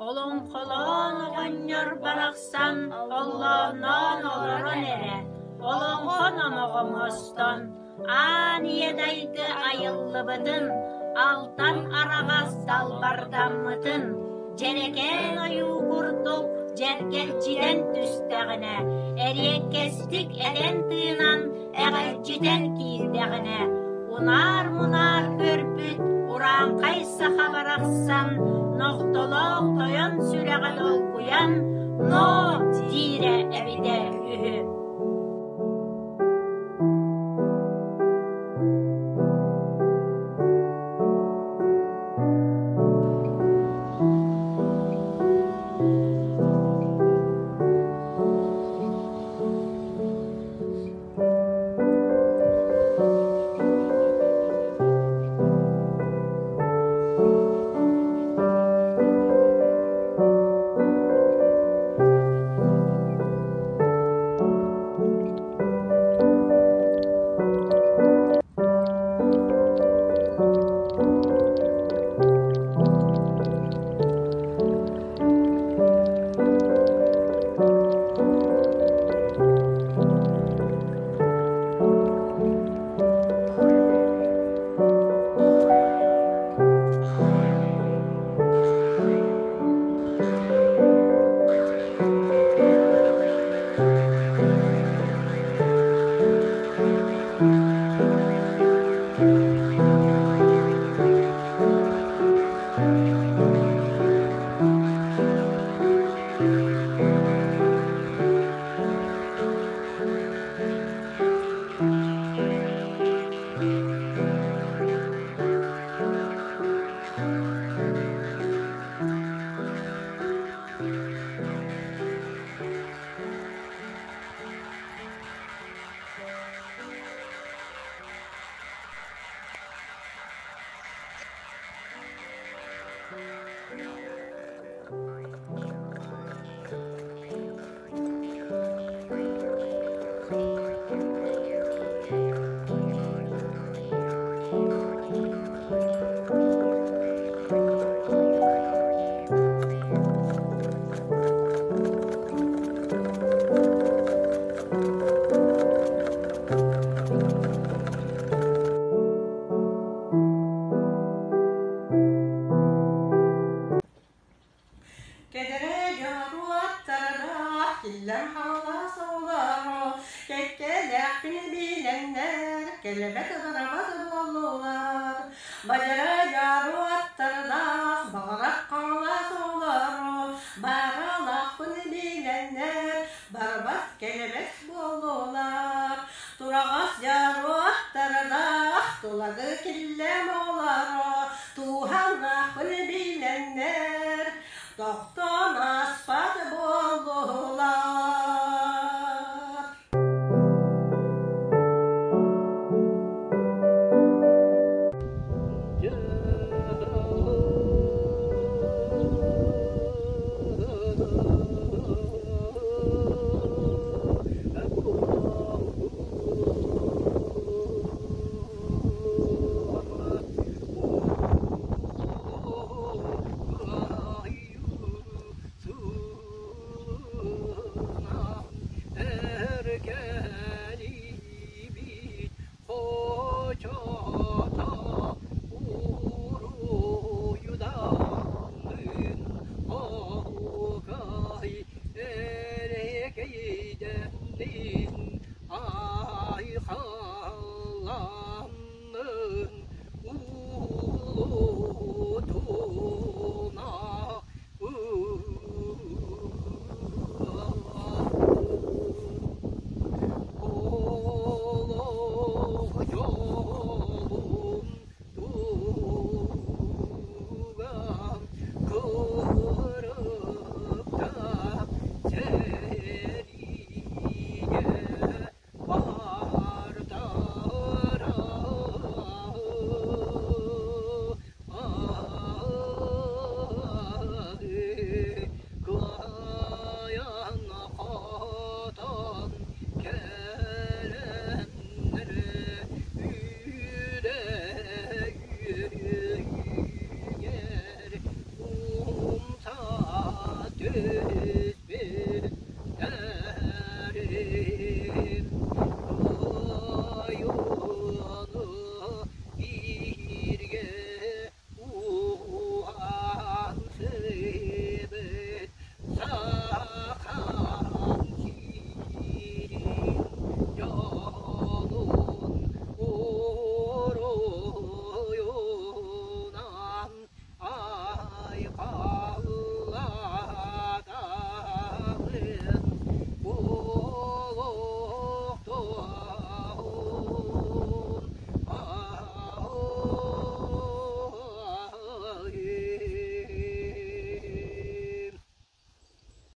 Олоҥхолоон оҕонньор барахсан оллоонноон олорон эрэ, олоҥхо номоҕо оҥостон, аан ийэ дайды айыллыбытын, алтан араҕас далбардаммытын, дьэрэкээн ойуу курдук дьэргэлдьитэн түстэҕинэ, эриэккэстик этэн-тыынан эҕэлдьитэн киирдэҕинэ, унаар-мунаар көрбүт урааҥхай саха барахсан нохтолоох тойон сүрэҕэ долгуйан «Ноо!» диирэ эбитэ үһү. Кэдэрэ дьоруоттардаах, киллэм хаалаас оҕолоро, кэккэлээхпин билэннэр, кэлэбэт барабат буоллулар. Бадьара дьоруоттардаах, баҕарах хаалаас оҕолоро, бааралаахпын билэннэр, барбат кэлэбэт буоллулар. Тураҕас дьоруоттардаах, тулагы киллэм оҕолоро.